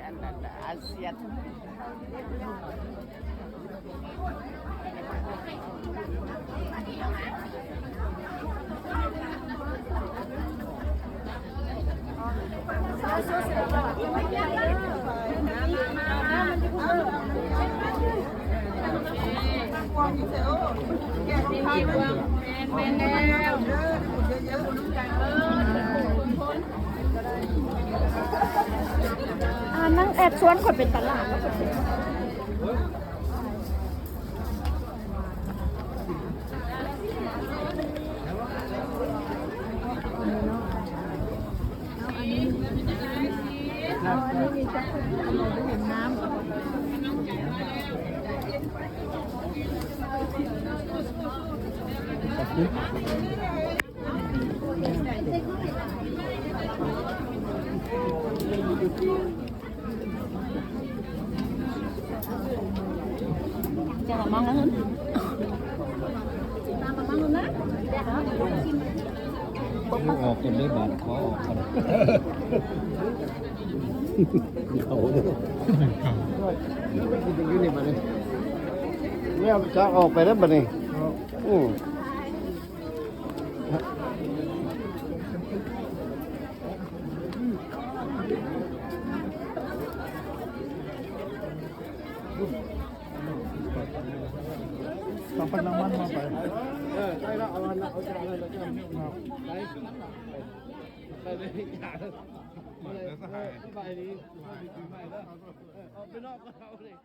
ອັນນັ້ນອາຊຽນ. ອ່າ ນາງແອດຊວນຂ້ອຍໄປຕະຫຼາດແລ້ວ. ຈະລະມັງລະເຮີ້ນ ເອົາອອກກ່ອນເດີບາດ ຂໍອອກກ່ອນ ເຂົາເດີ ເອົາໄປກິນຢູ່ນີ້ບາດນີ້ ແມ່ຈະອອກໄປເດີບາດນີ້ ອື. ເອົາໄປ ເອີ ໄດ້ລະ ເອົາອັນ ເອົາຈານ ເອົາຈານ ໄປ ໄປເລີຍ ສະບາຍດີ ເອີ ອອກໄປນອກກ່ອນ ເອົາເລີຍ.